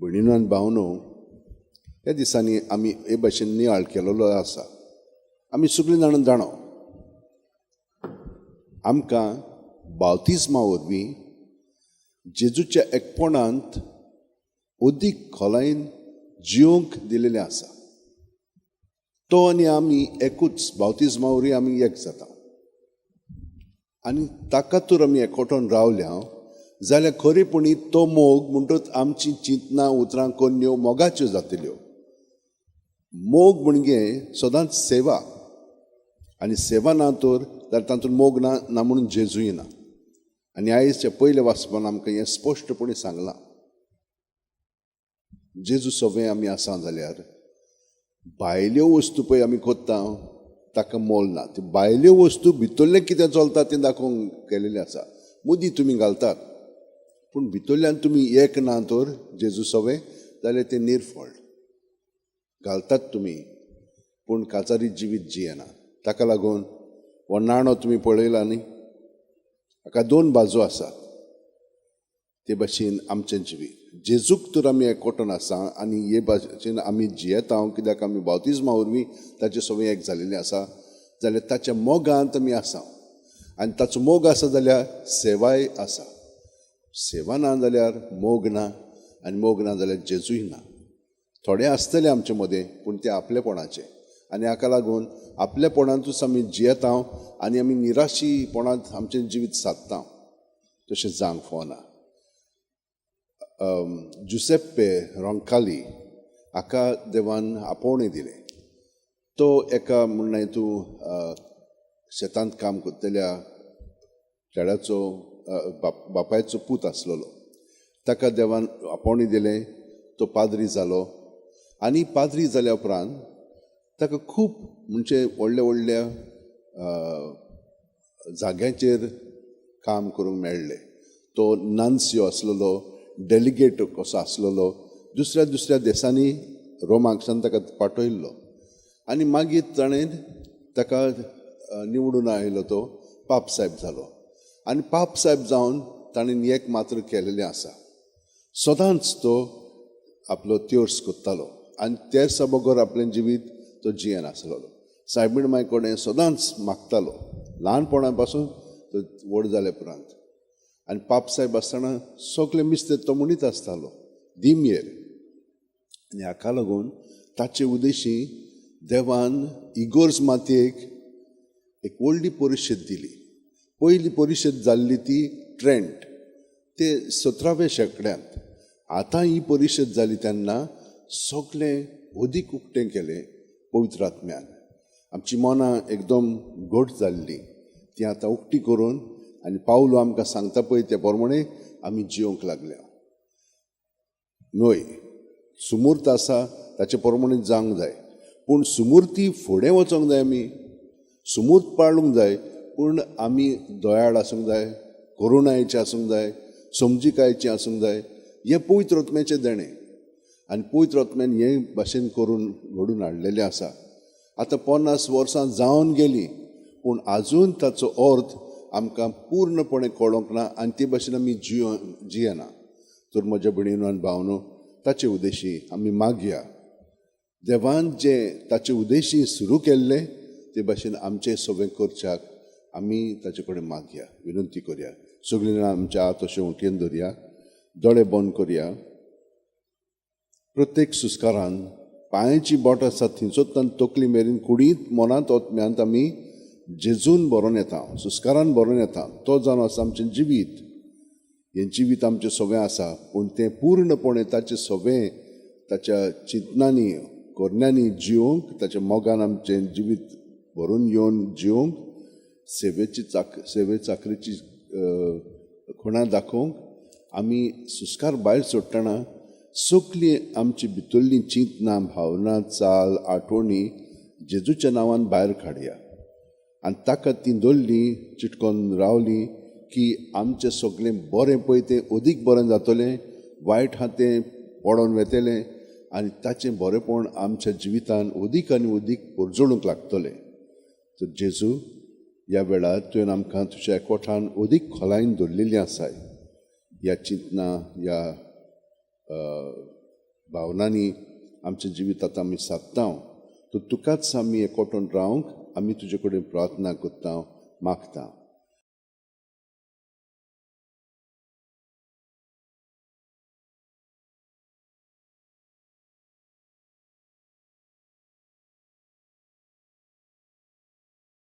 भयणीनो आनी भावनो, ह्या दिसांनी आमी हे भाशेन नियाळ केलेलो आसा. आमी सगळीं जाणां जाणो, आमकां बावतिज्मा वरवीं जेजूच्या एकपणांत अदीक खोलायेन जियोंक दिलेलें आसा. तो आनी आमी एकूच. बावतिज्मा वरवीं आमी एक जाता आनी ताका तर आमी एकवटोन रावल्या जाल्यार खरेपणी तो मोग म्हणटच आमची चिंतनां, उतरां, करण्यो मोगाच्यो जातल्यो. मोग म्हणजे सदांच सेवा आनी सेवा ना तर जाल्यार तातूंत मोग ना, ना म्हणून जेजूय ना. आनी आयजच्या पयल्या वाचपान आमकां हें स्पश्टपणी सांगलां, जेजू सगळें आमी आसा जाल्यार भायल्यो वस्तू पळय आमी कोत्ता ताका मोल ना. त्यो भायल्यो वस्तू भितरलें कितें चलता तें दाखोवंक केलेलें आसा. मुदी तुमी घालतात पूण भितरल्यान तुमी एक ना तर जेजू सवें जाल्यार तें निर्फळ. घालतात तुमी पूण काजारी जिवीत जियेना. ताका लागून हो नाणो तुमी पळयला न्ही, हाका दोन बाजू आसात. ते भाशेन आमचें जिवीत जेजूक तर आमी एकवटून आसा आनी हे भाशेन आमी जियेता, कित्याक आमी बावतिज्मा वरवीं ताचे सगळें एक जालेलें आसा जाल्यार ताच्या मोगांत आमी आसा आनी ताचो मोग आसा जाल्यार सेवाय आसा. सेवा ना जाल्यार मोग ना आनी मोग ना जाल्यार जेजूय ना. थोडे आसतले आमचे मदें पूण ते आपलेपणाचे आनी हाका लागून आपलेपणांतूच आमी जियेता आनी आमी निराशीपणांत आमचें जिवीत सादता. तशें जावंक फावना. जुसेप्पे रोंकाली हाका देवान आपोवणें दिलें. तो एका म्हणनाय तूं शेतांत काम करतल्या चेड्याचो बापायचो पूत आसलेलो. ताका देवान आपोवणें दिलें, तो पाद्री जालो आनी पाद्री जाल्या उपरांत ताका खूब म्हणजे व्हडल्या व्हडल्या जाग्यांचेर काम करूंक मेळ्ळें. तो नान्सियो आसलेलो, डेलिगेट कसो आसलेलो, दुसऱ्या दुसऱ्या देशांनी रोमाकसान ताका पाठयल्लो आनी मागीर ताणें ताका निवडून आयलो, तो पाप साहेब जालो आनी पाप साहेब जावन ताणें एक मात्र केलेलें आसा. सदांच तो आपलो त्योर्स कोत्तालो आनी तेर्सा बगर आपलें जिवीत तो जियेनासलो. सायबीण माय कडेन सदांच मागतालो ल्हानपणा पासून तो व्हड जाले उपरांत. आनी पाप साहेब आसतना सगळें मिस्तें तो म्हणीत आसतालो दिमयेर. आनी हाका लागून ताचे उदेशी देवान इगोर्ज मातयेक एक व्हडली परिशद दिली. पयली परिशद जाल्ली ती ट्रेंट, ते 17व्या शेंकड्यांत. आतां ही परिशद जाली तेन्ना सगळें अदीक उक्तें केलें पवित्र आत्म्यान. आमची मनां एकदम घट जाल्लीं ती आतां उक्ती करून आनी पावलो आमकां सांगता पळय ते प्रमाणे आमी जियोंक लागल्या. न्हय सुमूर्त आसा ताचे प्रमाणे जावंक जाय पूण सुमुर्ती फुडें वचोंक जाय. आमी सुमूर्त पाळूंक जाय पूण आमी दयाळ आसूंक जाय, करुणायेचे आसूंक जाय, समजिकायेचें आसूंक जाय. हें पवित्र आत्म्याचें देणें आनी पवित्र आत्म्यान हे भाशेन करून घडून हाडलेलें आसा. आतां 50 वर्सां जावन गेलीं पूण आजून ताचो अर्थ आमकां पूर्णपणे कळोंक ना आनी ते भाशेन आमी जियेना. तर म्हज्या भयणीनो आनी भावनो, ताचे उद्देशी आमी मागया. देवान जें ताचे उद्देशी सुरू केल्लें ते भाशेन आमचें सगळें करच्याक आमी ताचे कडेन मागया, विनंती करया. सगळीं जाणां आमच्या हात अशें उठयेन धरया, दोळे बंद करया. प्रत्येक सुस्कारान पांयाची बोट आसा थंयसर तकली मेरेन कुडींत मनांत आत्म्यांत आमी जेजून भरोन येता, सुस्कारान भरोन येता. तो जावन आसा आमचें जिवीत. हें जिवीत आमचें सगळें आसा पूण तें पूर्णपणे ताचें सगळें ताच्या चिंतनांनी करण्यांनी जिवंक, ताच्या मोगान आमचें जिवीत भरून येवन जिवंक, सेवेची सेवे चाकरीची खुणा दाखोवंक आमी सुस्कार भायर सोडटना सगळीं आमची भितरलीं चिंतनां, भावना, चाल, आठवणी जेजूच्या नांवान भायर काडया आनी ताका तीं दवरलीं, चिटकोन रावलीं की आमचें सगळें बरें पळय तें अदीक बरें जातलें, वायट आहा तें पडोन वेतलें आनी ताचें बरेंपण आमच्या जिवितान अदीक आनी अदीक परजळूंक लागतलें. तर जेजू, ह्या वेळार तुवें आमकां तुज्या एकवठान अदीक खोलायेन दवरलेलीं आसाय. ह्या चिंतना, ह्या भावनांनी आमचें जिवीत आतां आमी सादता, तर तुकाच आमी एकवटून रावंक आमी तुजे कडेन प्रार्थना करता, मागता.